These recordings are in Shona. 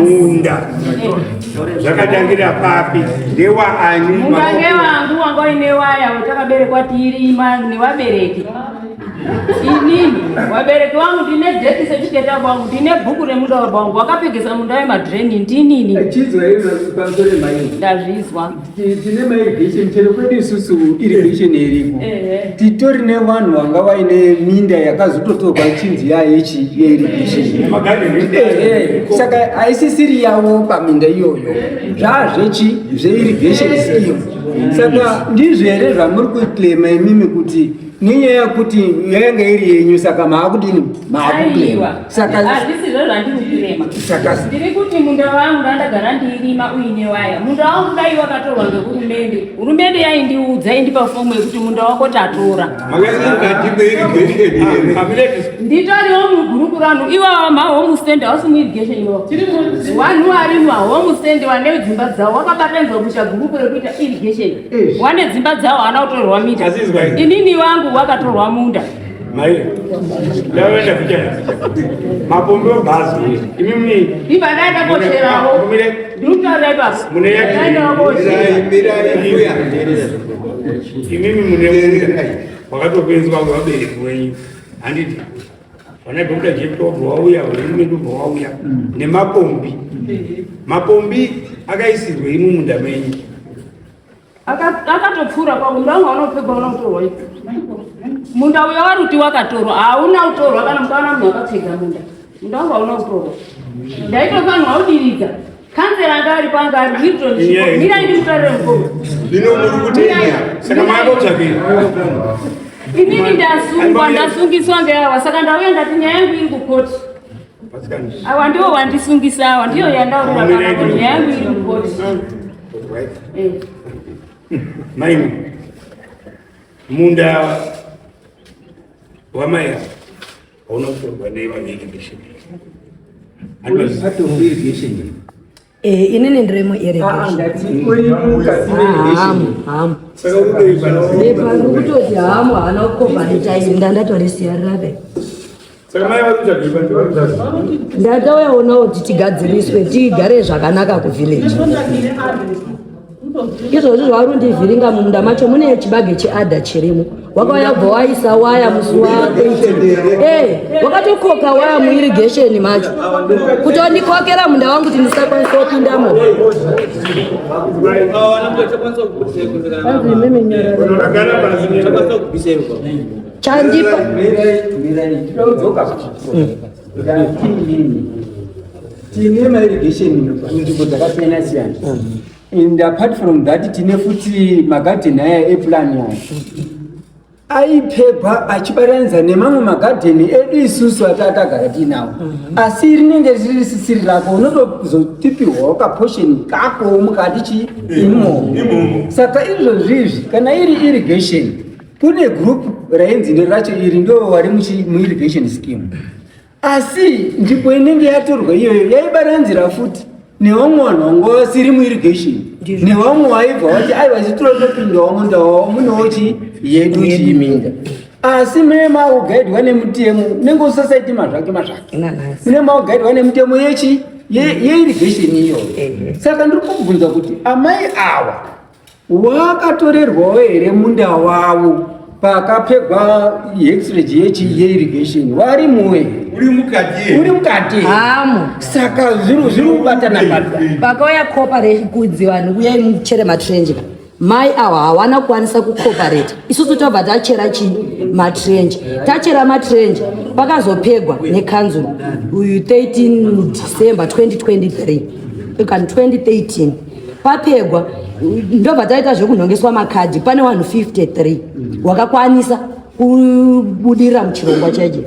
Munda zvakatangira papi? Ndewaani? Munda ndewangu, wanga uine waya wetakaberekwa tiirima nevabereki. Inini vabereki vangu ndine death certificate yangu, ndine bhuku remunda wababa vangu, wakapegesa munda wemadreni ndinini. Chinzwa iri pamusoro mai. Ndazvizwa. Tine mairrigation chero kwedu isusu irrigation iriko. Titori nevanhu vanga vaine minda yakazototorwa chinzi yayechi yeirrigation. Saka haisisiri yavo paminda iyoyo. Zvazvechi zveirrigation scheme. Saka ndizvo here zvamuri kuclaima imimi kuti nenyaya yekuti yanga iri yenyu, saka maakudini? Maakuclaima. Saka hazvisizvo zvandiri kurema. Saka ndiri kuti munda wangu ndandagara ndiirima uine waya. Munda wangu dai wakatorwa ngehurumende, hurumende yaindiudza, indipa fomu yekuti munda wako tatora. Makaita mukati meirrigation here? Nditoriwo mugurupu ranhu iwawa mahome stand, hausi muirrigation iwawo. Vanhu vari mahome stand vane dzimba dzavo wakabatanidzwa kuita gurupu rekuita irrigation, wane dzimba dzavo, haana kutorerwa mita. Azizwa ini. Inini wangu wakatorwa munda. Mai, ndavaenda kuchana mapombi obhazi imimi. Ibva ndaenda kocherawo, ndiri kutaura ipapo. Mune yake. Ndaenda kochera. Imimi mune munda wakatopenzwa kwevabereki wenyu, handiti? Vana Dr Jepto wabva wauya, hurumende ubva wauya nemapombi. Mapombi akaisirwei mumunda menyu? Akatopfuura kwa munda wangu hauna kupfekwa, hauna kutorwa. Munda uyo waruti wakatorwa hauna kutorwa. Kana mukaona munhu akapfeka munda, munda wangu hauna kutorwa. Ndaitofanirwa kudiridza. Kansela anga ari panga ari Milton. Mirai ndimutaurire, mukoma. Zvino muri kutenya, saka maakotsvakei? Inini ndasungwa, ndasungiswa ngeawa, saka ndauya ndati nyaya yangu iri kukoti. Awa ndiwo wandisungisa, awa ndiyo yandaurira pana kuti nyaya yangu iri kukoti. Maimi, munda wamai hauna kutorwa nevairrigation? Part of irrigation. Inini ndiri muirrigation. Ndati uri mukati meirrigation. Hamu. Saka uri pano? Ndepari kutoti hamu, haana kukopareta ini ndandatorisiya rirabe. Saka mai vari kutsvagei pano? Ndatauyaonawo kuti tigadziriswe, tigare zvakanaka kuvillage. Izvozvi zvauri kundivhiringa, mumunda macho mune chibage cheadha chirimo. Wakauya bva waisa waya musi wa 8, wakatokoka waya muirrigation macho kutondikokera munda wangu kuti ndisakwanisa kupindamo. Unogara pasi. Chandipa Mirai, tinodzoka. Ndati inini tine mairrigation munzvimbo dzakasiyana siyana, and apart from that tine futi magadheni aya eplan aya aipegwa achibatanidza nemamwe magadheni edu isusu atatagara tiinawo, asi rinenge riri risisiri rako, unotozotipihwawo kaportion kako mukati chi imomo. Saka izvozvizvi kana iri irrigation, kune group rainzi nderacho iri, ndo wari muirrigation scheme, asi nzvimbo inenge yatorwa iyoyo yaibatanzira futi nevamwe vanhu vanga vasiri muirrigation, nevamwe vaibva vati aiwa, isu tinotopindawo munda wavo, munewo chi yedu chiiminda, asi mune makugaidwa nemutemo unenge usasaiti mazvake mazvake. Nanhasi. Mune makugaidwa nemutemo yechi yeirrigation iyoyo. Saka ndiri kubvunza kuti amai ava wakatorerwawo here munda wavo pakapegwa hectarage yechi yeirrigation? Varimuwe? Uri mukati? Uri mukati? Hamu. Saka zviri kubatana papi? Pakauya cooperation kunzi vanhu uyai muchere matrench ka, mai awa hawana kukwanisa kucooperate. Isusu tobva tachera chi matrench, tachera matrench, pakazopegwa nekanzuro uyu 13 December 2023 kana 2013. Papegwa, ndobva taita zvekunhongeswa makadhi. Pane vanhu 53 wakakwanisa kubudirira muchirongwa cheche,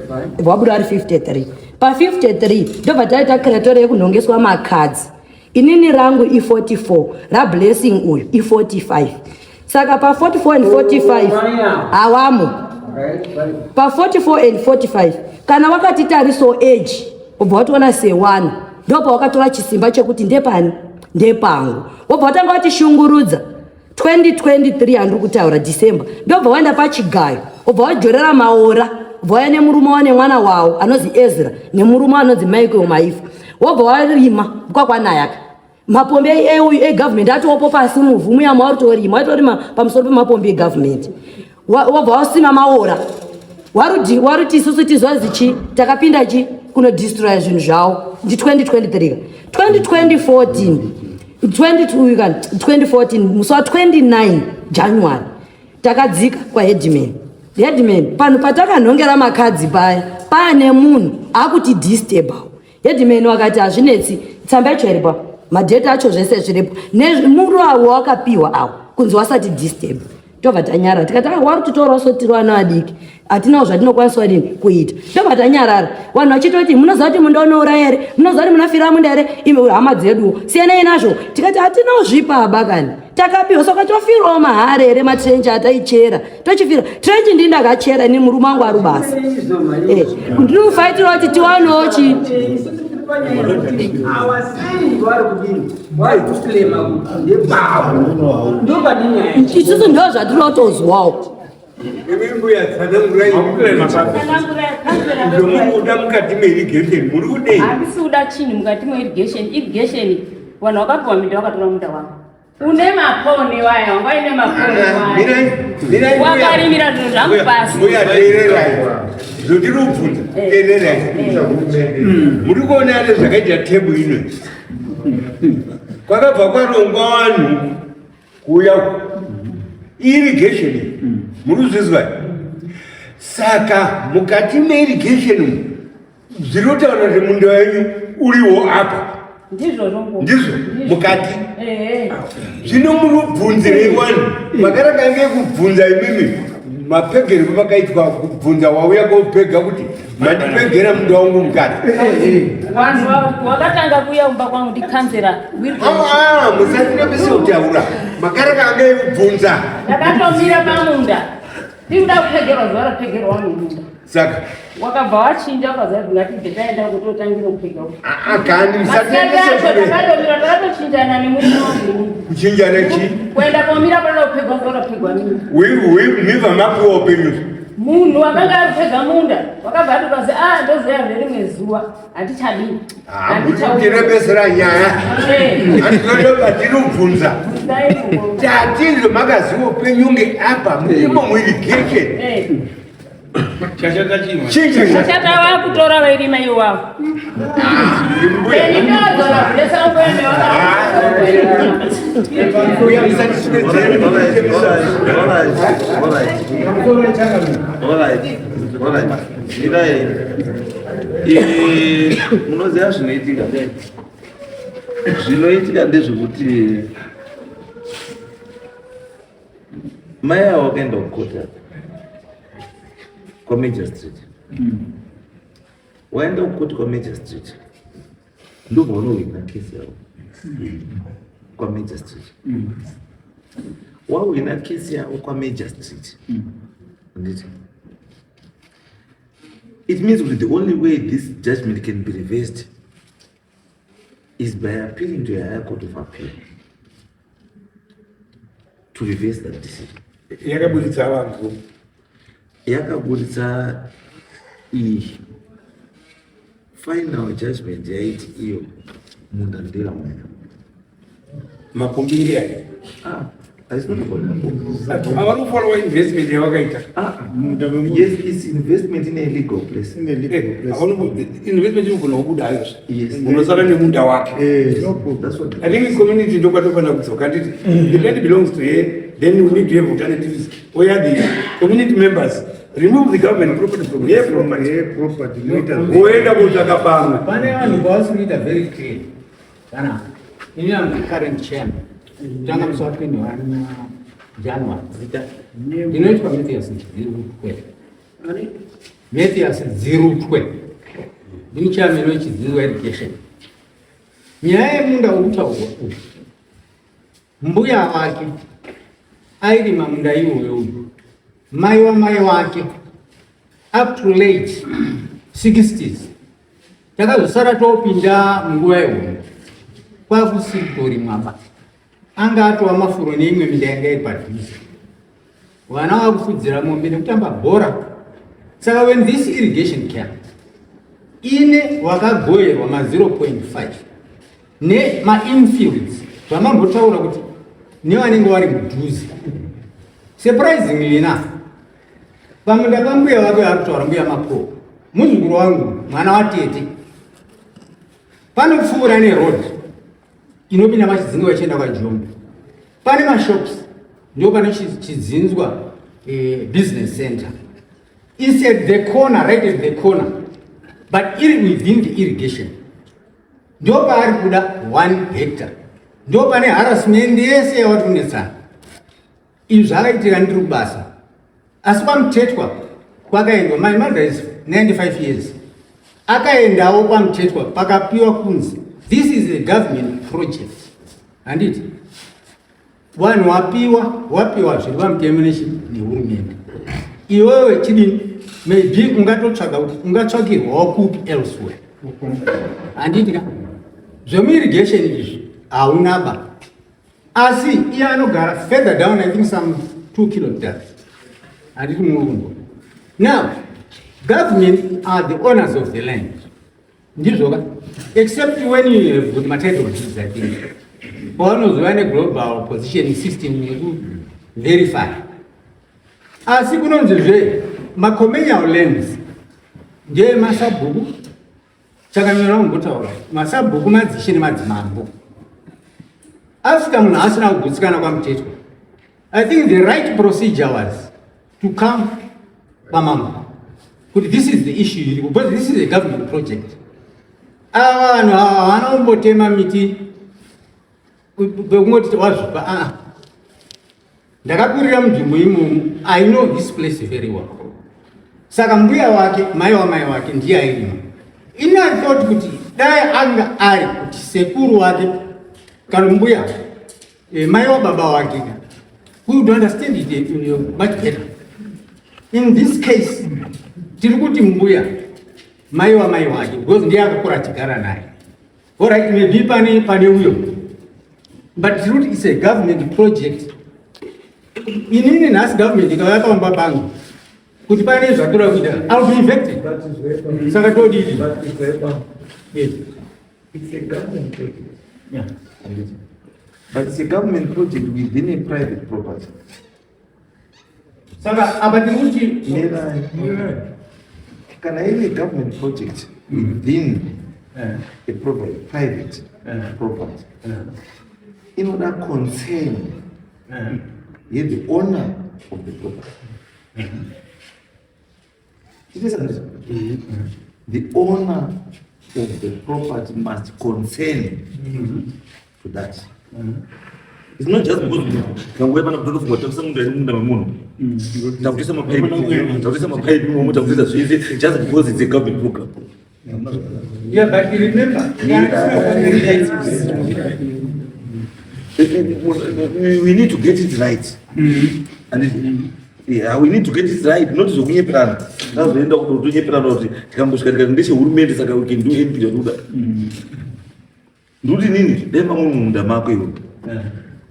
wabuda ari 53. Pa53 ndobva taita criteria yekunhongeswa makadzi. Inini rangu i44, raBlessing uyu i45. Saka pa44 and 45 hawamo. Pa44 and 45, kana wakati tariso age, ubva watoona sewana, ndopa wakatora chisimba chekuti ndepani, ndepangu. Wobva watanga watishungurudza 2023, handiri kutaura December, ndobva waenda pachigayo, ubva wajorera maora, ubva wauya nemurume wa nemwana wawo anonzi Ezra nemurume anonzi Michael Maifa. Wobva warima kwakwanayaka. Mapombi egovernment atopo pasi muvhu muya mawatorima, waitorima pamusoro pemapombi egovernment. Wobva wasima maora. Waruti waruti isusu tizozi chi takapinda chi kunodestroya zvinhu zvavo ndi 2023 2014 20 2014 musi wa 29 January takadzika kwaheadman. Headman, panhu patakanhongera makadzi paya paane munhu akuti disturb. Headman wakati hazvinetsi, tsamba yacho iripo, madheti acho zvese zviripo, nemuro awo wakapiwa awo kunzi wasati disturb. Tobva tanyarara tikati, "Ah, wari kutotorawo so tiri vana vadiki, hatinawo zvatinokwanisa dini kuita." Tobva tanyarara, vanhu vachitoti, "Munoziva kuti munda unouraya here? Munoziva kuti munafira munda here? Imi hama dzedu, siyanai nazvo." Tikati hatinawo zvipaba kani, takapiwa saka tofirawo mahare here? Matrench ataichera tochifira trench, ndii ndakachera ini, murume wangu ari basa. Ndinofaitira kuti tiwanewo chi Awasei vari kudini, vari kuclaima kuti ndepavo, ndopane nyaya. Isusu ndo zvatinotozwawo. Imi mbuya, tsanangurai zvomukuda mukati meirrigation, muri kudei? Handisi kuda chinhu mukati meirrigation. Irrigation, vanhu vakapiwa minda, vakatora munda wavo une maponi waya, wanga uine maponi waya, wakarimira zvinhu zvangu pasi. Mbuya, teererai zvotiri kubvunza, teererai. Muri kuona ane zvakaita table ino, kwakabva kwarongwa vanhu kuuya irrigation, muri kuzvizwa? Saka mukati meirrigation zviri kutaura kuti munda wenyu uriwo apa. Ndizvozvo ngo. Ndizvo mukati. Ehe. Zvino muri kubvunzirei vanhu makarakange kubvunza imimi mapegero pamakaitwa kubvunza wauya kopega kuti mandipegera munda wangu mukati? Vanhu wakatanga kuuya kumba kwangu ndikansera. Aa, musatirembese kutaura, makarakange kubvunza. Ndakatomira pamunda ndikuda kupegerwa, zuva rapegerwa wangu munda. Saka wakabva wachinja, ukaziva kuti ngatibve taenda kutotangira kupega. Aa, kandi Masikati acho musatendese. takatomira, takatochinjana nemurume wangu. Kuchinjana chi? Kuenda komira panoda kupegwa, zuva rapegwa mimi. Mibva mapiwa upenyu. Munhu wakanga ari kupega munda wakabva atokazi, a ndoziya zverimwe zuva handichadii. Tirembesera nyaya, handinotoba tiri kubvunza tatizvo makaziva upenyu ngeapa imo muirrigation. Chachata chimwe. Chinji. Chachata vakutora vairima iwavo. Mbuya. Eni ndozora kulesa ngoende. Mbuya, musatiswedzere. Alright. Mirai. Munoziva zvinoitika. Zvinoitika ndezvekuti mai avo vakaenda kukota kwamagistrate. Waenda kukoti kwamagistrate, ndobva unohwina kesi yavo kwamagistrate. Wahwina kesi yavo kwamagistrate, handiti? It means kuti the only way this judgment can be reversed is by appealing to a higher court of appeal to reverse that decision. Yakaburitsa vanhu. Yakaburitsa iyi final judgment yaiti iyo munda ndeyamwena. Makombiri aya. Ah, it's not about makombi. Avari kufollowa investment yavakaita. Ah, yes, it's investment in a legal place. Investment inogona kubuda ayo. Yes. Unosara nemunda wake. That's what I think community ndokwatofana kudzoka, nditi the land belongs to her, then we need to have alternatives where the community members remove the government property from her property, voenda kotsvaka pamwe. Pane vanhu pavasi kuita very clear kana ini am the current chairman, kutanga musi wa 21 January. Zita ndinoitwa Mathias Dzirutwe, Mathias Dzirutwe, ndini chairman weChidziwa Irrigation. Nyaya yemunda uri kutaurwa uyu, mbuya wake airima munda iwoyo uyu, mai wamai wake, up to late 60s. Takazosara topinda munguva yehondo, kwakusiri kutorimwa ba, anga atova mafuro neimwe minda yanga iri padhuze, vana vakufudzira mombe nekutamba bhora. Saka when this irrigation came, Ine wakagoerwa ma 0.5 nemainfields zvamambotaura kuti nevanenge vari mudhuze. Surprisingly enough, pamunda pambuya vake vari kutaura mbuya Mapowo, muzukuru wangu mwana watete, panopfuura neroad inopinda maChidzinga vachienda kwaJombe, pane mashops, ndo pane Chidzinzwa business center. It's at the corner, right at the corner, but iri within the irrigation. Ndo paari kuda 1 hectare, ndo pane harassment yese yavari kunetsana. Izvi zvakaitika ndiri kubasa, asi kwaMutetwa kwakaendwa. My mother is 95 years, akaendawo kwaMutetwa, pakapiwa kunzi this is a government project, handiti? Vanhu wapiwa, wapiwa zviri pamutemo nehurumende. Iwewe chidini? Maybe ungatotsvaga kuti ungatsvakirwawo kupi elsewhere, handiti ka? Zvemuirrigation izvi haunaba, asi iye anogara further down, I think some 2 kilometers, handiti murungu? Now government are the owners of the land, ndizvoka? Except when you have got matitle deeds, I think, pavanozova neglobal positioning system yekuverify. Asi kunonzizve macommunal lands ndeemasabhuku, chakamira kumbotaura masabhuku, madzishe nemadzimambo. Asika munhu asina kugutsikana kwaMutetwa, I think the right procedure was to come kwamambo kuti this is the issue iripo, because this is a government project. Ava vanhu ava havana kumbotema miti pekungoti wazvipa. Aa, ndakakurira munzvimbo imomo, I know this place very well. Saka mbuya wake, mai wamai wake, ndiye airima. Ini I thought kuti dai anga ari kuti sekuru wake kana mbuya mai wababa wake, we would understand it much better. In this case tiri kuti mbuya mai wamai wake, because ndiye akakura achigara naye. Alright, maybe pane uyo, but tiri kuti it's a government project. Inini nhasi government ikauya pamba pangu kuti pane zvatora kuita, I'll be evicted. Saka todidi? Yes. It's a government project. But it's a government project within a private property. Saka apa tiri kuti Kana iri government project within a private property, inoda concern ye-the owner of the property. It is the owner of the property must consent to that. It's not just because kanguva pana kutotofunga kutambisa munhu ari munda memunhu, takutoisa mapaipi imomo, takutoisa zvese just because it's a government program. Yeah, but you remember, We need to get it right. And yeah, we need to get it right, not zvokunyeperana. Tazoenda kutonyeperana kuti tikangosvika tikati ndechehurumende, saka we can do anything zvatinoda. Ndikuti nini, dai mamwe mumunda mako iwe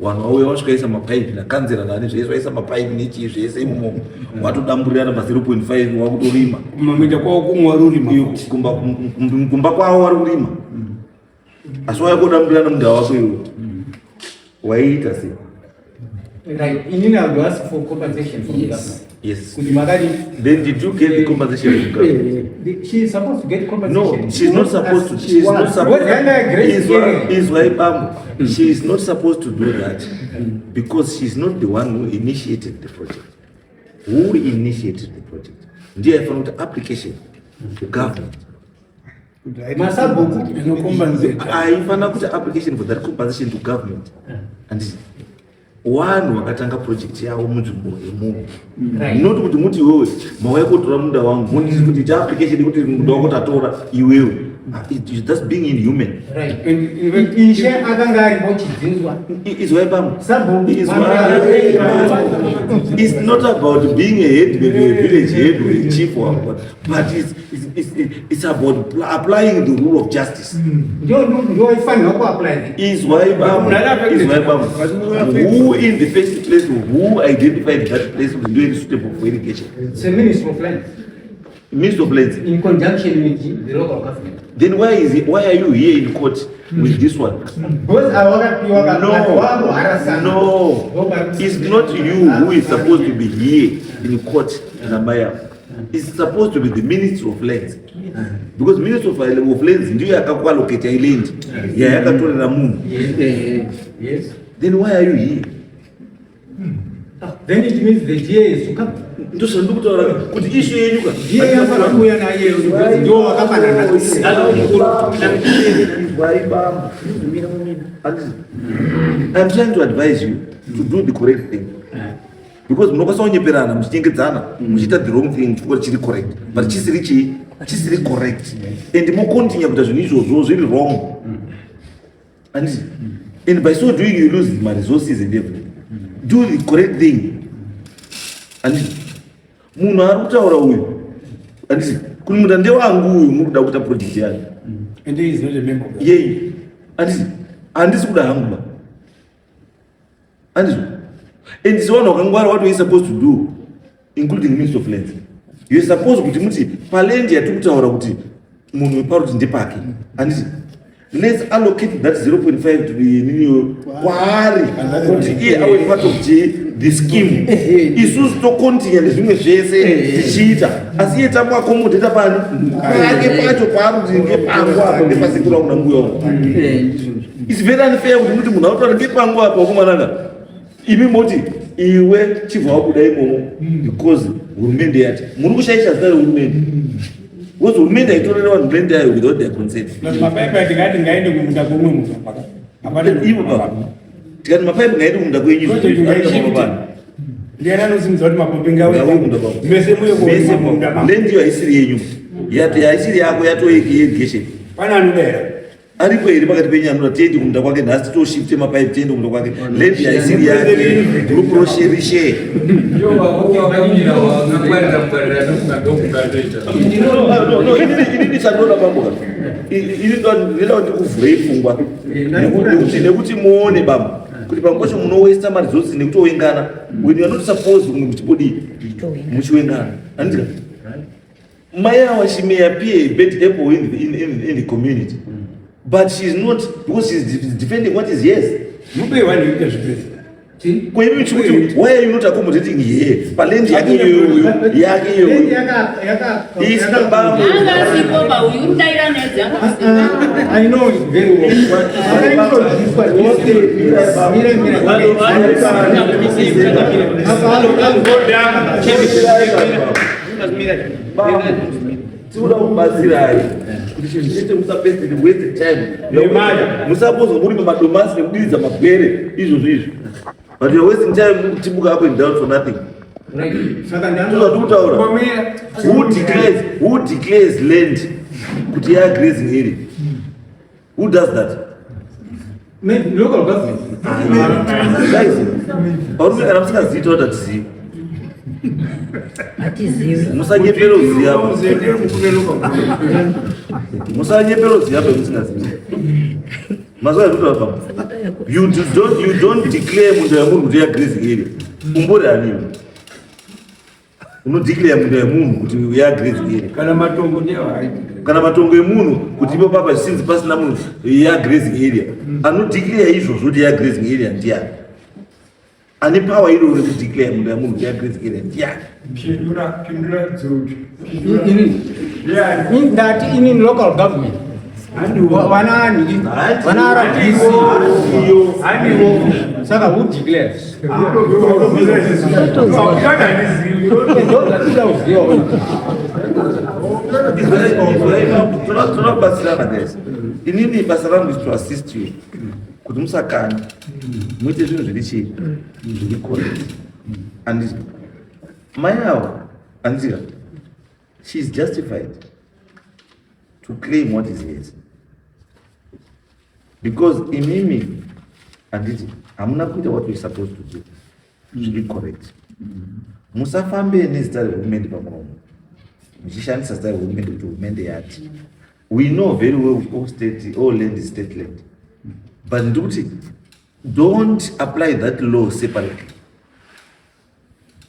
vanhu vauya vasvikaisa mapaipi nakanzera nani zvese, vaisa mapaipi nechii zvese imomo, watodamburirana pa 0.5, wakutorima. Kumaminda kwavo kumwe wari urima. Iyo, kumba kwavo vari kurima, asi wauya kodamburirana munda wako iwe, waiita sei? Right, inini I would ask for compensation from the government. Yes. Kuti makadi Then did you get the compensation from government? She is supposed to get compensation. No, she's not supposed to. She's not supposed. Because under grace area. Is why Bambo. She is not supposed to do that because she's not the one who initiated the project. Who initiated the project? Ndiye aifanira kuti application to government. Masabhuku. Inocompensate. Aifanira kuti application for that compensation to government. And vanhu vakatanga project yavo munzvimbo yemunhu, not kuti muti iwewe mauya kotora munda wangu, munditi kuti ita application yekuti munda wako tatora iwewe. Ah, that's being inhuman. Right. And in fact, Ishe akanga aripo Chidzinzwa. Izwai pamwe. Sabhuku. It's not about being a head, a village head or a chief or what, but it's about applying the rule of justice. Ndio ifanirwa kuapply. Izwai pamwe. Izwai pamwe. Who in the first place, who identified that place was doing suitable for irrigation? It's a Minister of Lands. Minister of Lands. In conjunction with the local government. Then why are you here in court with this one? Because awakapiwa. No, no, it's not you who is supposed to be here in court, Namaya. It's supposed to be the Ministry of Lands. Because Ministry of Lands ndiyo yakakuallocate land yayakatorera munhu. Then why are you here? Then it means the DA is to come. Ndozvandiri kutaura kuti issue yenyu ka. DA yafanira kuuya naye because ndiwo wakafanana. Izwai bambo. I'm trying to advise you to do the correct thing. Because munokwanisa kunyeperana muchinyengedzana, muchiita the wrong thing chifukwa chiri correct, but chisiri chii, chisiri correct, and mocontinue kuita zvinhu izvozvo zviri wrong, anditi? And by so doing you lose maresources and everything. Do the correct thing, anditi? Munhu ari kutaura uyu, anditi, kuti munda ndewangu uyu, muri kuda kuita project yayo. And he is not a member of that. Yei, anditi? Handisi kuda hangu ba, andizvo? And sevanhu vakangwara, what we supposed to do, including Minister of Lands, you are supposed kuti muti paland yatiri kutaura kuti munhu weparoti ndepake, anditi, let's allocate that 0.5 to the niniyo kwaari kuti iye awe part of the scheme. Isusu tocontinue nezvimwe zvese tichiita, asi iye tamuaccommodata pani pake pacho paari kuti ngepangu apa, ngepasekuru wangu nambuya wangu. It's very unfair kuti muti munhu autaura ngepangu apa, wakomananga, imi moti iwe chibva wabuda imomo because hurumende yati. Muri kushaisha zita rehurumende, because hurumende haitorere vanhu land yayo without their consent. Mapaipi atingati ngaende kumunda kumwe munhu apaka. Hapana. Ivo baba, tikati mapaipi ngaende kumunda kwenyu. Project ngaishifte. Ndiani anosimudza kuti mapombi ngauye? Ngauye kumunda kwako. Mese muye Mese kuona munda mako. Land iyo haisiri yenyu, haisiri yako, yatoirrigation. Pane anoda here? Aripo here pakati penyu anoda tiende kumunda kwake nhasi, titoshifte mapaipi tiende kumunda kwake? Land haisiri yake, group roshe. No, inini chandoda bambo ka, ini ndinoda kuti kuvhurei pfungwa nekuti muone bambo kuti pamwe pacho munowasta maresources nekutowengana when you are not supposed kunge muchibodii muchiwengana, handika? Mai awa, she may appear a bad apple in the community, but she's not, because she's defending what is yes. Mupe vanhu ite zvipezi. Kweimi chikuti why are you not accommodating here paland yake iyoyo, yake iyoyo? Isi bambo. Anga asipo ba uyu, uri kudaira nedzi, anga asipo. I know it very well. Vakaintroducwa. Mira, mira. Apa, Tinoda kubatsirai kuti chinhu chete musapeste waste time. Nemari. Musapozwa muri mumadomasi nekudiridza magwere izvozvo izvi, but you are wasting time kutibuka up and down for nothing. Saka ndozvatiri kutaura. Who declares land kuti yagrazing area? Who does that? Maybe local government. Guys, varume, kana musingazivi, taura, hatizivi. Hatizivi. Musanyepera uziva, musanyepera uziva pemusingazivi. Mazuva ekuti pamwe you don't declare munda yemunhu kuti yagrazing area. Umbori haniwo unodeclare munda yemunhu kuti yagrazing area? Kana matongo ndewaiti. Kana matongo emunhu kuti ipo papa zvisinzi pasina munhu yagrazing area, anodeclare izvozvo kuti yagrazing area ndiani? Ane power iroro rekudeclare munda yemunhu kuti yagrazing area ndiani? Pindura, pindura dzoto. Ini Ndiani? Ndati ini local government. Vana ani? Vana RDC. Handiwo. Saka who declares? Ndozvatida kuziva. Toda kubatsirana, guys. Inini basa rangu is to assist you kuti musakana muite zvinhu zviri chii, zviri correct. And mai avo, andika, she is justified to claim what is hers because imimi, handiti, hamuna kuita what we supposed to do zviri correct. Musafambe nezita rehurumende pamuromo muchishandisa zita rehurumende kuti hurumende yati. We know very well all land is state land, but ndikuti don't apply that law separately.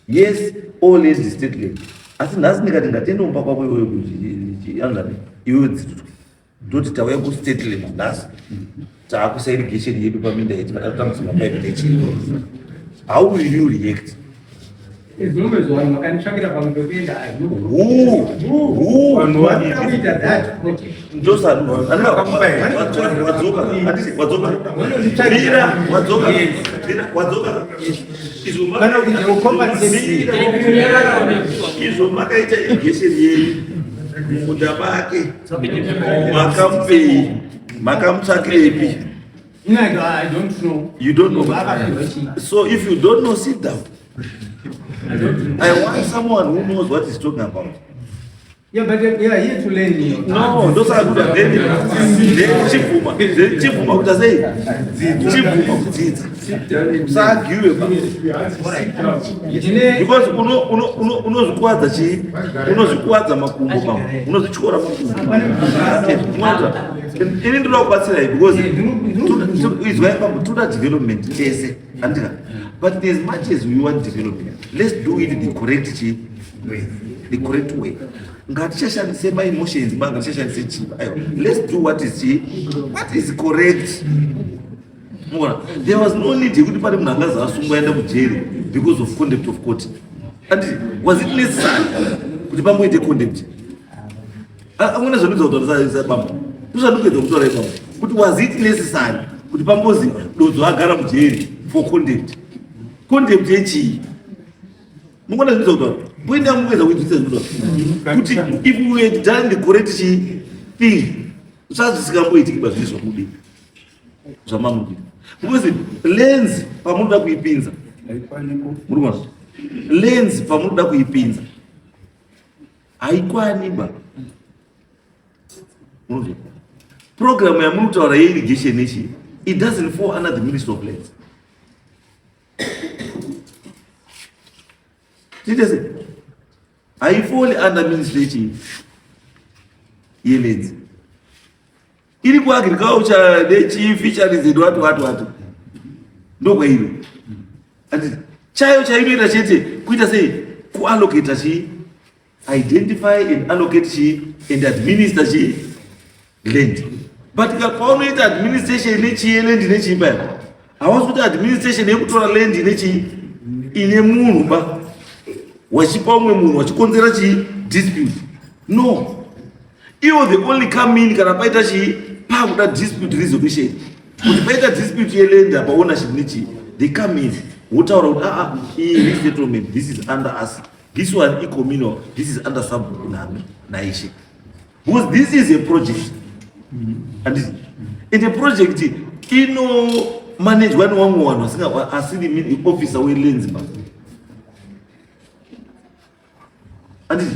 Yes, all land is state land. Asi nhasi ndikati ngatiende kumba kwako iwewe anzani iwewe dzitutwa ndoti tauya kustate land nhasi taakuisa irrigation yedu paminda yedu patatangisa mapaipi nechii. How will you react? As long as vanhu vakanditsvakira pamwe pekuenda, I have no problem. Who? Who? Vanhu Vanoda kuita that project. Wadzoka, wadzoka, mira, wadzoka, mira, wadzoka. Izvo Kana kuti they will compensate. Izvo makaita irrigation yenyu mumunda make, makamupei, makamutsvakirepi? No, I don't know. You don't know. Vakapiwa chii? So if you don't know, sit down. I don't know. I want someone who knows what he's talking about. Yeah, but we are here to learn you. No, ndosaka kuti then chibvuma, then chibvuma kuti sei, chibvuma kudzidza, usaagiwe pa Ndine because unozvikuwadza chii, unozvikuwadza makumbo pamwe unozvityora makumbo. Unoita. Ini ndinoda kubatsirai because izwai pamwe toda development tese, andika, but as much as we want development, let's do it the correct chii, the correct way. Ngatichashandise maemotions ma, ngatichashandise chii, aiwa, let's do what is chii, what is correct. Muona, there was no need yekuti pane munhu angazi asungwa aenda kujeri because of contempt of court. And was it necessary kuti pamboite contempt? Amuna zvandikuedza kutaura sabambo, ndozvandikuedza kutaura ipapo kuti was it necessary kuti pambozi Dodzo agara mujeri for contempt? Contempt yechii? Mungona zvinoedza kutaura point yangu, mukuedza kuinzwisisa zvinotaura kuti if we had done the correct chii thing, zvazvisingamboitiki pazvii zvamudii zvamamudii, because lands pamunoda kuipinza, muri kuona lands pamunoda kuipinza haikwani ba. Munozwa program yamuri kutaura yeirrigation nechi, it doesn't fall under the Ministry of Lands. Tiite sei? Haifalli under ministry yechi yelands, iri kuagriculture nechifisheries and what what what, ndokwairi. Anditi chayo chainoita chete kuita sei, kuallocata chii, identify and allocate chii and administer chii land. But paunoita administration nechii land nechii paya, hawasi kuti administration yekutora land nechii ine munhu ba, wachipa umwe munhu, wachikonzera chii, dispute. No, iwo they only come in kana paita chii, pakuda dispute resolution, kuti paita dispute yeland apa, ownership nechii, they come in wotaura kuti aa, iyi resettlement, this is under us, this one icommunal, this is under sabhuku nami naishe, because this is a project. And a project inomanejwa nevamwe vanhu asiri officer welands ba. Anditi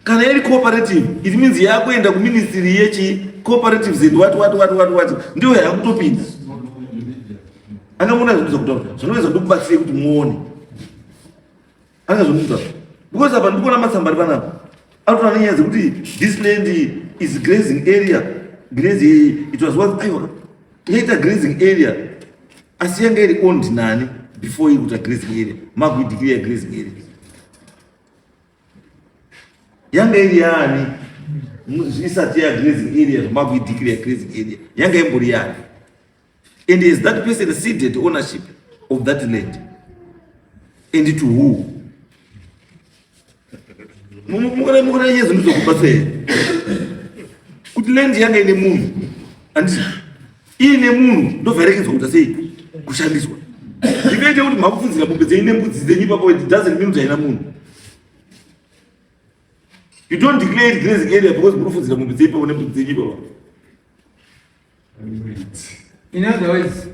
kana iri cooperative, it means yakuenda kuministry yechi cooperatives and what what what what what, ndiyo yakutopinda. Angamona zvinhu zvakutaura zvinoweza ndikubatsire kuti muone anga zvomuta, because apa ndikuona matsamba ari panapa anotaura nenyaya dzekuti this land is grazing area, grazing, it was once, aiwa, yaita grazing area, asi yanga iri owned nani before iri kuita grazing area? Makuideclare grazing area, yanga iri yani isati yagrazing area? Zvomakuideclare grazing area, yanga imbori yani? And is that person ceded ownership of that land, and to who? Mukana nyezo ndizokubatsira kuti land yanga ine munhu, anditi iine munhu ndovherekedzwa kuita sei, kushandiswa. Ndinoite kuti makufunzira mombe dzenyu nembudzi dzenyu ipapo, it doesn't mean kuti haina munhu. You don't declare it grazing area because muri kufunzira mombe dzenyu ipapo nembudzi dzenyu ipapo. In other words,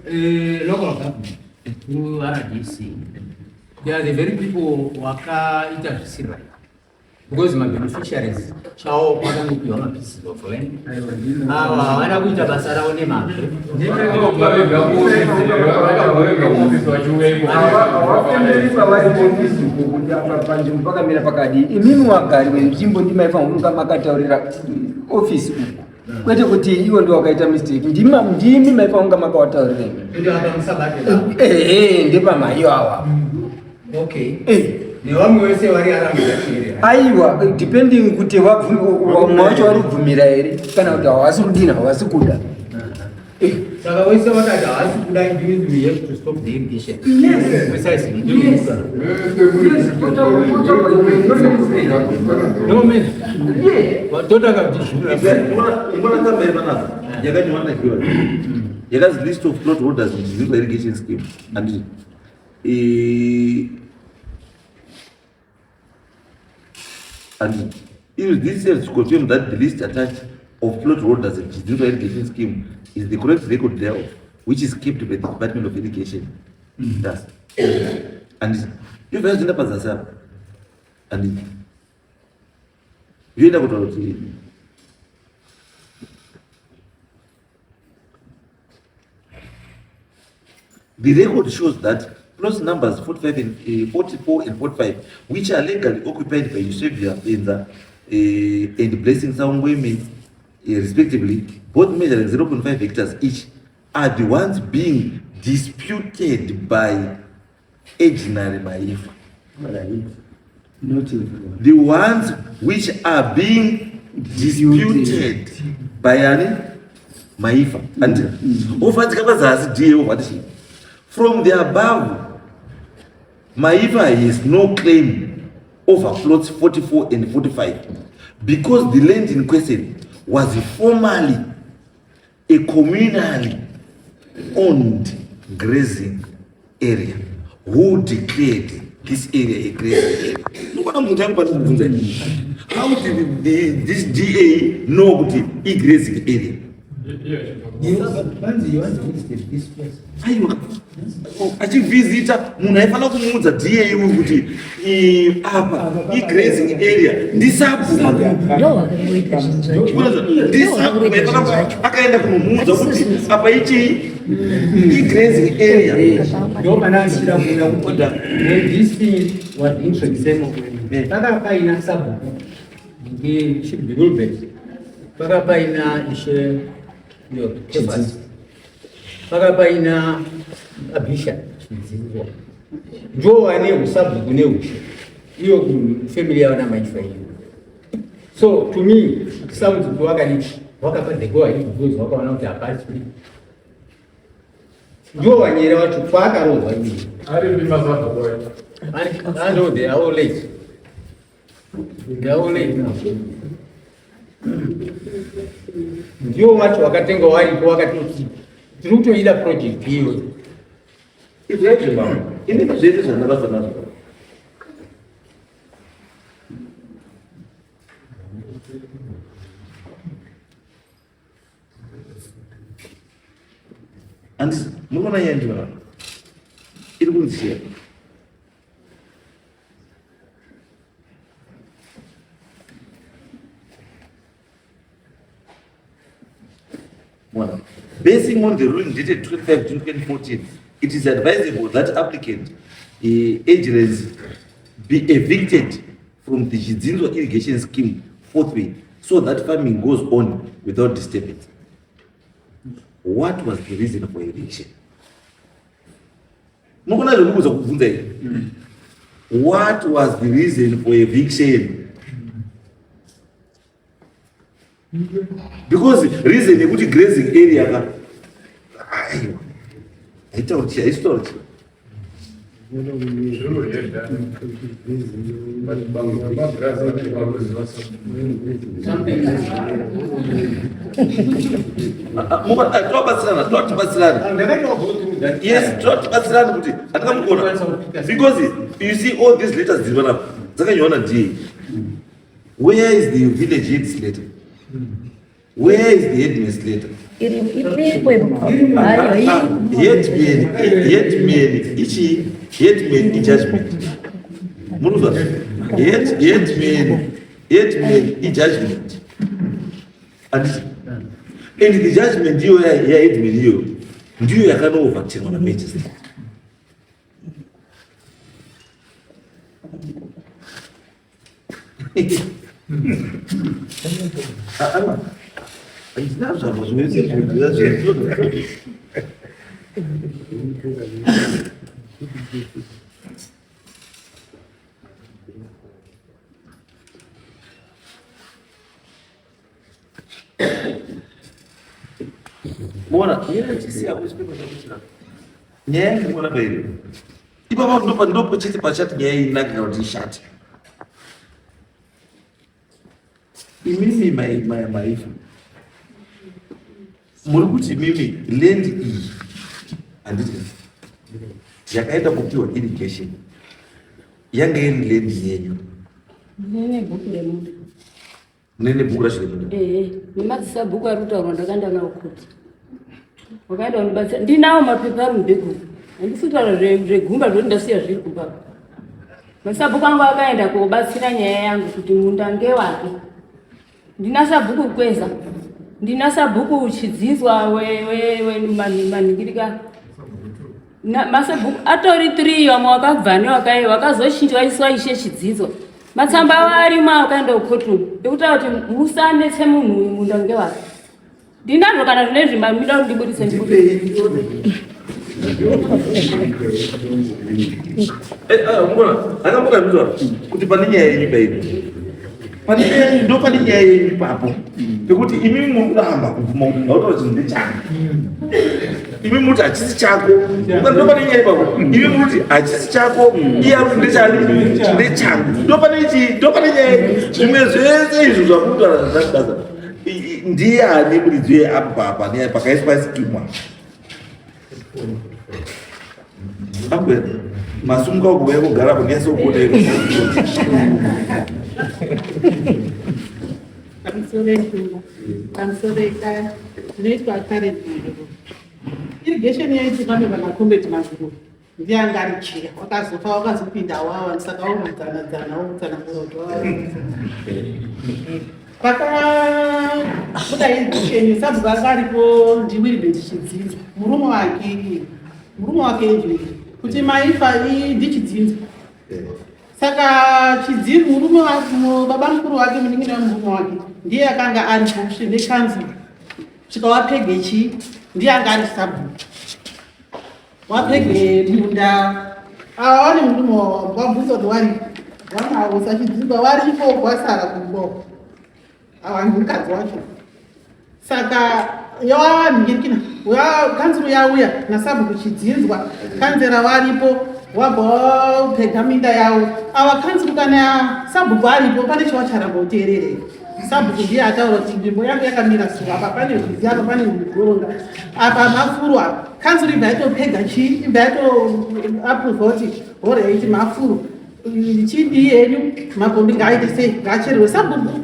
local government through RDC, they are the very people wakaita zvisiri right. Because mabeneficiaries chavo vakangopiwa mapieces of land. Ava havana kuita basa ravo nemazvo. Havafemberi pavari kuofisi uko kuti apa panzvimbo pakamira pakadii. Imimi wagari wenzvimbo ndimaifanira kunge makataurira ofisi uko, kwete kuti iwo ndo wakaita mistake. Ndimi maifanira kunge makawataurira. Kuti apa musabate baba. Ehe, ndepamaiyo awa. Okay. Eh. Nevamwe vese vari around that area. Aiwa, depending kuti vamwe vacho vari kubvumira here kana kuti havasi kudini, havasi kuda. Saka wese vakati havasi kuda, it means we have to stop the irrigation. Yes. Precisely. Yes. No man. Totaka kuti Unoona kamba iri panapa yakanyorwa nakiwa yakanzi list of plot holders in Chidzidzo irrigation scheme, and and if this serves to confirm that the list attached of plot holders in Chidzidzo irrigation scheme is the correct record thereof, which is kept by the Department of Irrigation. Thus, and yobva yazoenda pazasi apa, and yoenda kutaura kuti the record shows that plot numbers 45 and 44 and 45, which are legally occupied by Eusebia Benza and Blessing Saungweme, respectively, both measuring 0.5 hectares each, are the ones being disputed by Edginary Maifa. Not everyone. The ones which are being disputed by ani Maifa. And ofatsika pazasi DA ovati from the above, Maifa has no claim over plots 44 and 45 because the land in question was formerly a communally owned grazing area. Who declared this area a grazing area? Nokwana munhu tangu pandikubvunza ini. How did this DA know kuti igrazing area? Vanzi vanzi visited this place. Aiwa, achivhizita munhu aifanira kumuudza DA uyu kuti apa igrazing area ndisabhuku. Ndo vakangoita zvinhu zvacho. Ndisabhuku aifanira akaenda kunomuudza kuti apa ichii igrazing area. Ndo pana ndichida kuona kuti when this thing was introduced, paka paina sabhuku ngeChibulbet, paka paina ishe yo Kefas, paka paina Abisha Chidzidzwa, ndo wane usabhuku neushe iyo kufamily yavo naMaifa iyo. So to me it sounds kuti wakadii wakapa the go ahead because wakaona kuti hapasi ndiwo wanyere wacho kwaakarohwa iye. Ari mazabhuku. I know they are all late. They are all late now. Ndiwo wacho wakatenga waripo wakatoti tiri kutoida project iyoyo. Izvezvi mama, inini zvese zvandakabva nazvo handisi muri kuona nyaya ndivaa iri kunzisiya. One. Basing on the ruling dated 25 June 2014, it is advisable that applicant agents be evicted from the Chidzinzwa irrigation scheme forthwith so that farming goes on without disturbance. What was the reason for eviction? Mukona zvekubuza kubvunza here? What was the reason for eviction? Because reason yekuti grazing area ka, aiwa, haitauri chi, haisitauri chi. Zviro zvega. Magirazi acho vanoziva. Something. Tobatsirana, totibatsirana. Ndakaitawo go through that. Yes, totibatsirana kuti hatingamukona, because you see all these letters dziri panapa dzakanyorwa na DA. Where is the village head's letter? Where is the headman's letter? Iri iripo ipo. Aiwa, iri. Headman ichi, headman ijudgment, munozwa headman ijudgment, anditi? And the judgment iyo yaheadman iyo ndiyo yakanoverturnwa namagistrate. Ah, handina zvavo zvese. Muona, chisiya kuchipepa chako china. Nyaya yangu muona pairi. Ipapa ndopa ndopo chete pachati nyaya iyi inake kana kuti ishate. Imimi mai mai maifa. Muri kuti imimi land iyi handiti yakaenda kupiwa irrigation yanga iri land yenyu. Ndine bhuku remunhu. Nene bhuku racho remunhu. Ehe, nemadzisabhuku ari kutaurwa ndakaenda nawo kuti. Wakaenda kundibatsira. Ndinawo mapepa ari mubhegi. Handisi kutaura zvegumba zvoti ndasiya zviri kumba. Masabhuku angu akaenda kobatsira nyaya yangu kuti munda ngewake. Ndina sabhuku Kweza. Ndina sabhuku Chidzidzwa we we we manhingirika. Masabhuku atori 3 vamwe wakabva newakai wakazochinjwa iswa ishe Chidzidzwa. Matsamba avo arimo akaenda kucourtroom ekutaura kuti musanetse munhu uyu munda ngewake. Ndinazvo kana zvine zvimamida kuti ndiburitse ndiburitse. Eh, ah, mbona akamboka zvitaura kuti pane nyaya yenyu paini pane nyaya yenyu ndo pane nyaya yenyu ipapo pekuti imi muri kuramba kubvuma kuti ndautaura chinhu ndechangu imi muri kuti hachisi chako ndo pane nyaya ipapo imi muri kuti hachisi chako iye ari kuti ndechani ndechangu ndo pane chi ndo pane nyaya yenyu zvimwe zvese izvo zvakutaura zvazvakubasa Ndiani muridzi weapp apa pakaiswa schema? Akwena masumuka kuuya kugara kunese kuona Pamusoro eshumba, pamusoro ekaya, zvinoitwa kare irrigation yaitika nevanakombeti mazuru Ndiye anga ari chiya wakazofa wakazopinda wawa saka womudzanadzana womutsanangura kuti wawa pakabuda irrigation sabhuku anga aripo ndiWilbert Chidzinza murume wake murume wake Evelyn kuti maifa ndiChidzinza saka Chidzinza murume wake baba mukuru wake munin'ina wemurume wake ndiye akanga aripo nekanzuru svika wapege chii ndiye anga ari sabhuku Wapege munda awa wane murume wabvunza kuti wari wanawo usachidzingwa waripo kwasara kumbo awa mukadzi wacho saka yawanhingirikina kanzuru yauya nasabhuku chidzinzwa kanzera waripo wabva wapega minda yawo awa kanzuru kana sabhuku aripo pane chawacharamba uteerere Sabhuku ndiye ataura kuti nzvimbo yangu yakamira so apa pane rwizi apa pane goronga apa mafuro apa kanzuru ibva yatopega chii ibva yatoaprova kuti horaiti mafuro chidii henyu mapombi ngaaite sei ngaacherwe sabhuku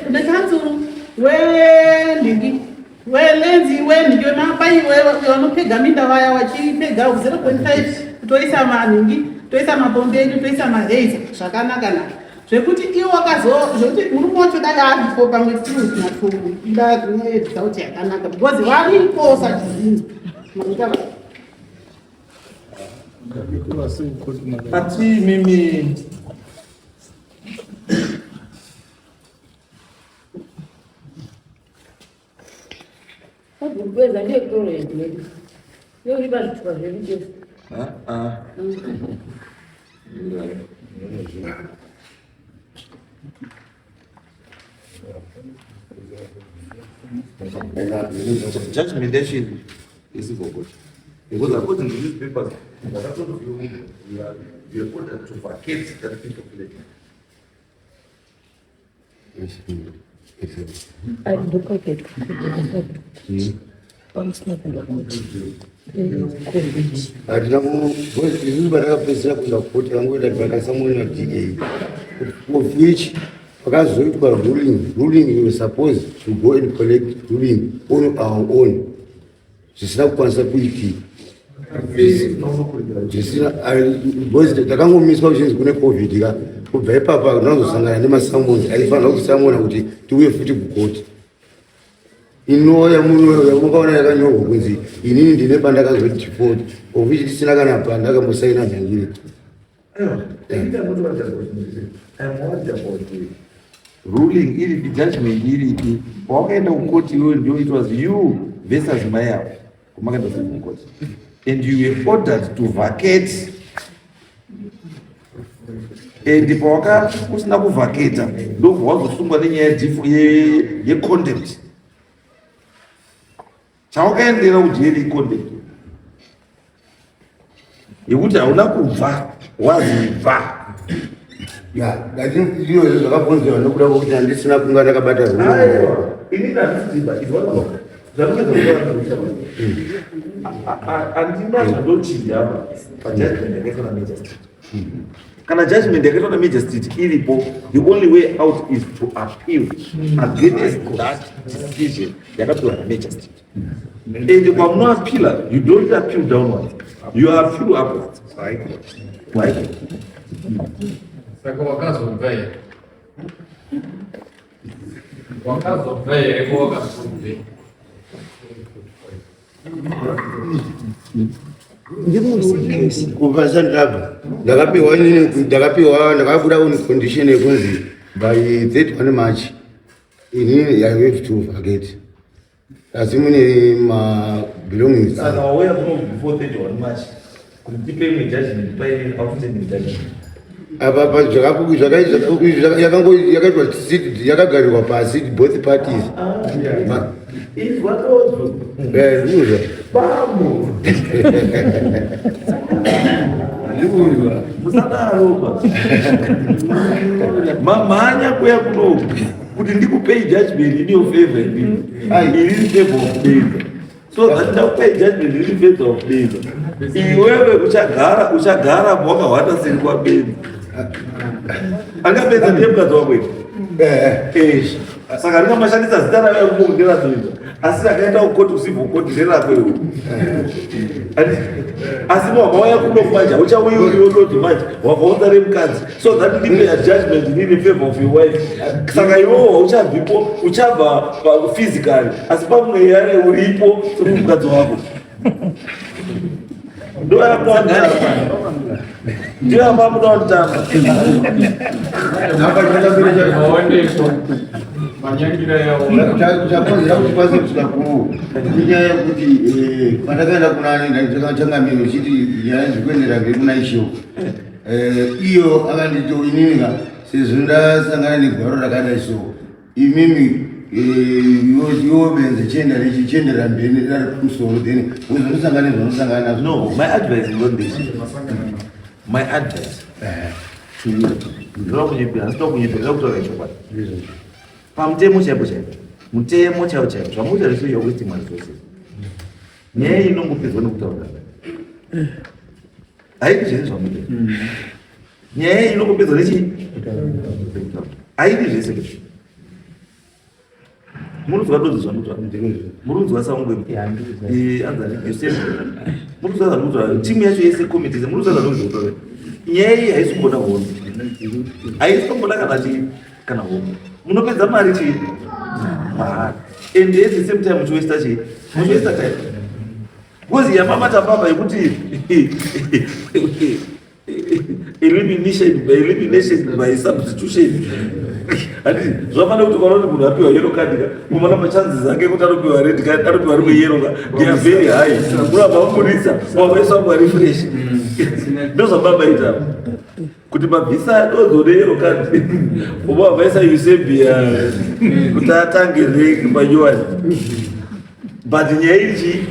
nekanzuru wenhingi welenzi wenhingi wemapai vanopega minda vaya vachipega 0.5 toisa manhingi toisa mapombi edu toisa maheiza zvakanaka naka Zvekuti iwo wakazo zvekuti murume wacho dai aripo pamwe tinosina kuda result yakanaka because varipo sachizinzi maita Ati mimi Kweza ndiye kutoro yedu yedu. Yo uri pazvitupa zvedu chese. Ah ah. Judgment yacho iri court. Because according to these papers, we are ordered to vacate that piece of land. Hatina isusu patakapedzisira kuenda kukoti vangoenda vakasamona da of which pakazoitwa ruling ruling we were supposed to go and collect ruling on our own zvisina kukwanisa kuitika zvisina because takangomiswa kuchinzi kune covid ka kubva ipapa ndazosangana nemasamonzi aifanira kusamona kuti tiuye futi kukoti inoya munoyamukaona yakanyorwa kunzi inini ndine pandakazodefault of which tisina kana pandakambosaina nhangiri Ruling iripi, judgment iripi? Pawakaenda kukoti iwewe ndio it was you versus mai avo kwamakaenda kukoti and you were ordered to vacate and pawaka usina kuvhaketa ndobva wazosungwa nenyaya yecontempt. Chawakaendera kujeri iconduct yekuti hauna kubva wazibva. Ndizvo zvakakonzerwa nokuda kwokuti handisina kunga ndakabata. Aiwa, inini handisiziva handina zvandochinja apa pajudgment yakaitwa namajor street. Kana judgment yakaitwa namajor street iripo, the only way out is to appeal against that decision yakapiwa namajor street. And kwamunoappeala, you don't appeal downwards, you appeal upwards. Right. Saka wakazobva here? Wakazobva here ko wakazobve? Kubva ndabva, ndakapiwa inini, ndakapiwa, ndakabuda on condition yekunzi by 31 March inini I have to vacate, asi mune mabelongings. Saka wauya kuno before 31 March kuti tipe imwe judgment paine outstanding judgment? Apa yakaitwa, yakagarirwa pasi both parties. Izwa todzo. Ndikuzwa. Bambo. Ndikuzwa. Musadaropa mamhanya kuya kuno kuti ndikupei judgment in your favor, inini iri in favor of Benza, so that ndakupei judgment iri in favor of Benza, iwewe uchagara wakahwata seri kwaBenza. Angabenza ndiye mukadzi wako iri. Eh. Saka ringamashandisa zita rayo yakumo nderaBenza, asi rakaenda kukoti, kucivil court, nderako iwe. Asi wabva kuno manje uchauyi uriwo manje wabvaunza remukadzi so that ndipe a judgment in favor of your wife. Saka iwewo hauchabvipo, uchabva physically, asi pamweya uripo through mukadzi wako. Ndoyakutamba, ndiyo yamamuda kutamba. Maoneko manyangira yaona. Chakonzera kuti kwanise kusvika kuno inyaya yekuti pandakaenda kuna changamiro chiti nyaya zvikuendera mberi kuna ishewo, iyo akanditi ininika sezvo ndasangana negwaro rakadai, so imimi iwo benze chienda chiendera mberi nedare pamusoro, then uzonosangana nezvanosangana nazvo. No, my advice is on this. My advice to you, ndinoda kunyepera, handinoda kunyepera, ndinoda kutaura chokwadi. Pamutemo chaipo chaipo, mutemo chaipo chaipo, zvamuita zvese, you are wasting my resources. Nyaya iyi inongopedzwa nekutaura, haidi zvese zvamuita. Nyaya iyi inongopedzwa nechii? Haidi zvese. Murunzwa dodzi zvamuita, murunzwa saungwe anzani Yosef, murunzwa zvamuita, timu yacho yese, committee, murunzwa zvamuita. Nyaya iyi haisi kumboda hondo, haisi kumboda kana chii, kana hondo. Munopedza mari chii mahara, and at the same time muchiwesta chii, muchiwesta time, because yamamata papa yekuti elimination by substitution. Handi zvafanira kuti ukaona kuti munhu apiwa yellow card ka, unoona machances ake kuti anopiwa red card, anopiwa rimwe yellow ka, they are very high. Unobva wamurisa, wavaisa mwari fresh. Ndo zvababa kuti mabvisa dodzo neyellow card, ubva wavaisa Eusebia kuti atange panyowani, but nyaya iri chii?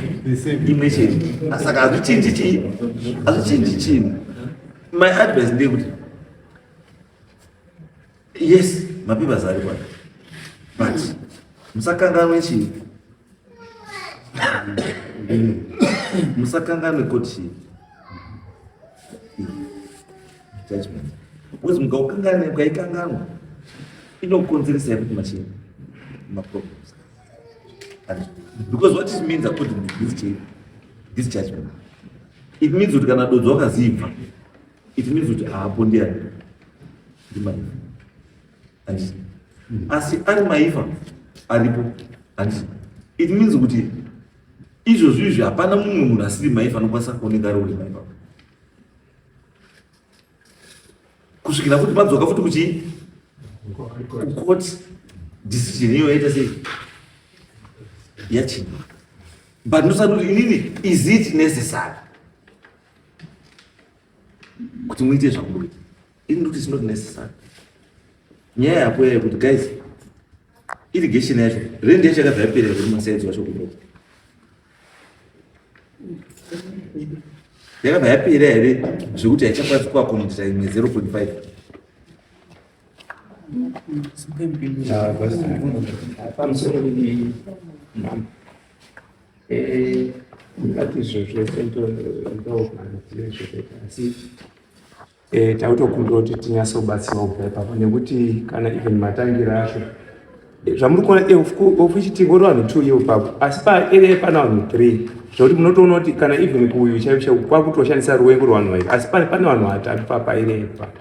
Imwe chete. Saka hazvichinji chii, hazvichinji chinhu. My advice ndeyekuti yes, mapapers ari pano, but musakanganwe chii, musakanganwe kuti judgment, because mukaukanganwa, mukaikanganwa, inokonzeresai kuti machii, maproblems, because what it means according to this judgment, it means kuti kana dodzo wakazibva, it means kuti haapo ndiani? Ndimaifa, handiti? Asi ari maifa aripo, handiti? It means kuti izvozvo izvi hapana mumwe munhu asiri maifa anokwanisa kuoneka ari uri maifa kusvikira futi madzoka futi kuchii, kucourt decision iyo yaita sei, yachinja. But ndosati kuti inini, is it necessary kuti muite zvamunoita? Ini ndikuti it's not necessary. Nyaya yako yekuti guys, irrigation yacho, rent yacho yakabva yaperera kuti masides wacho kunoku. Yakabva yapera here zvekuti haichakwanisi kuakomodita imwe 0.5? Pamusoro ndingati izvo zvese ndomazive zvekuita, asi tautokumbira kuti tinyatsobatsirwa kubva ipapo, nekuti kana even matangira acho zvamuri kuona, of which tingori vanhu 2 ivo papo, asi paarea pana vanhu 3, zvokuti munotoona kuti kana even kuuyu chaivo chaivo kwakutoshandisa ruwengo rwevanhu vairi, asi pane vanhu 3 paarea ipapo.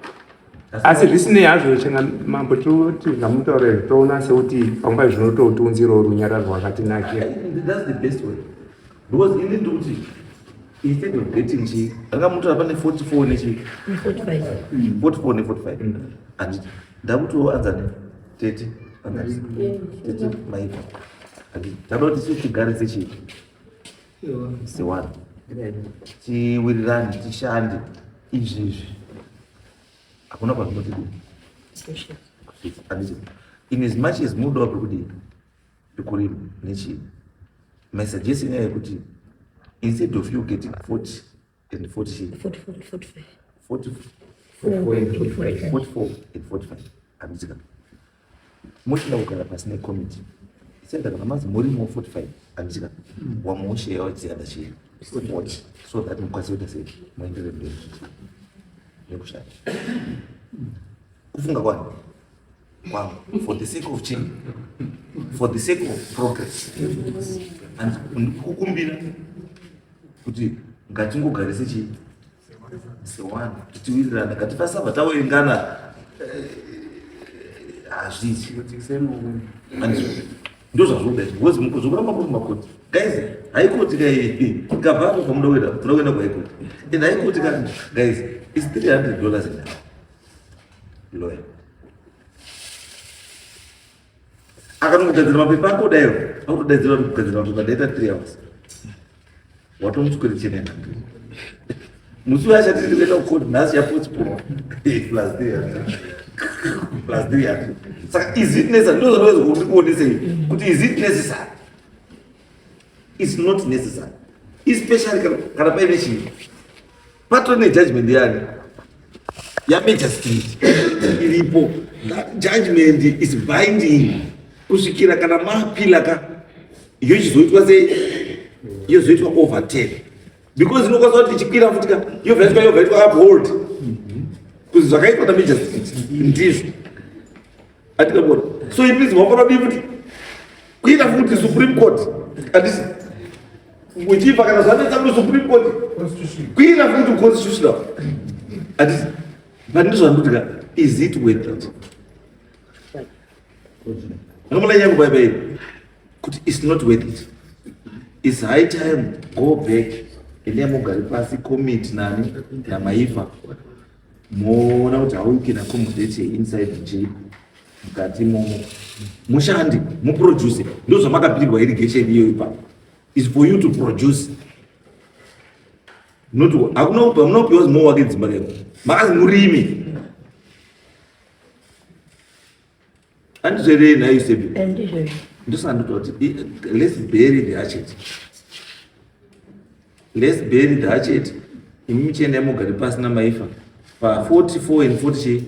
Asi zvisinei hazvo, changa mambo, toti zvamunotaura izvi toona sekuti panguva zvinototiunzirawo runyararo rwakatinakira. That's the best way, because ini ndikuti instead of getting chi anga mutora pane 44 nechi 45. 44 ne 45, handiti? Ndakutiwo anzani tete, anzani tete Maika, handiti? Ndada kuti isu tigare sechi sewanhu, tiwirirane, tishande. Izvizvi hakuna kwazvinotidii, handiti? In as much as munodawo pekudii, pekurima nechii, my suggestion yaya yekuti instead of you getting 40 and 40, 44, 45. 40, 45. 44 and 45, handitika? Mochida kugara pasi necommittee isenda, kana mazi murimo 45, handitika? Wamusheyawo dziyada chii 40, so that mukwanise kuita sei, muenderere mberi nekushanda. Kufunga kwani kwangu, for the sake of change, for the sake of progress, and kukumbira kuti ngatingogarise chii sewanhu, kuti tiwirirane, ngatifasabva tawerengana, hazviiti. Ndo zvazvoda izvo, because zvokuramba muri mumakoti, guys, High Court kai, kabva apo pamuda kuenda, toda kuenda kuHigh Court, and High Court ka, guys, is $300 an hour lawyer. Akanongogadzira mapepa ako daiwo akutodaidzira kuti kugadzira mapepa daita 3 hours, watomuswere chenena musi uyo achatiri kuenda kukoti nhasi yapostpone plus 300, plus 300. Saka is it necessary? Ndo zvandoweza kuti ndikuonesei kuti is it necessary? Is not necessary, especially kana paine chii, patori nejudgment yani yamagistrate iripo. That judgment is binding kusvikira kana maappeala ka, yochizoitwa sei, yozoitwa overturn, because inokwanisa kuti ichikwira futi ka, yobva yaitwa uphold kuti zvakaitwa namagistrate ndizvo, atikabona. So it means mafanira kudii futi, kuita futi Supreme Court, handisi? Uchibva kana zvanetsa kuti Supreme Court, kuita futi constitutional, handisi? But ndizvo ka, is it worth it? Unomona yangu baibai kuti it's not worth it. It's high time go back, endai mugare pasi, committee nani namaifa, moona kuti how you can accommodate inside j mukati imomo, mushande, muproduce. Ndo zvamakapirwa irrigation iyoyo ipapo, is for you to produce, not hakuna hamuna kupiwa mo wake dzimba kaiko, makazi murime, handizverei nhai Sebi? Ndizvozvo. Ndosaka ndoti let's bury the hatchet, let's bury the hatchet. Imi muchienda mugare pasi namaifa pa 44 and 40 chii,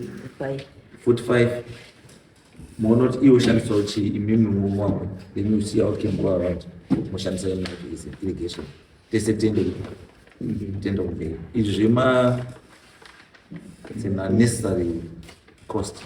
45, muona kuti iwe ushandisawo chii, imimi wamwe, then you see how it can go around, mushandisa irrigation tese, tiende tiende kumberi. Izvi zvema, it's an unnecessary cost.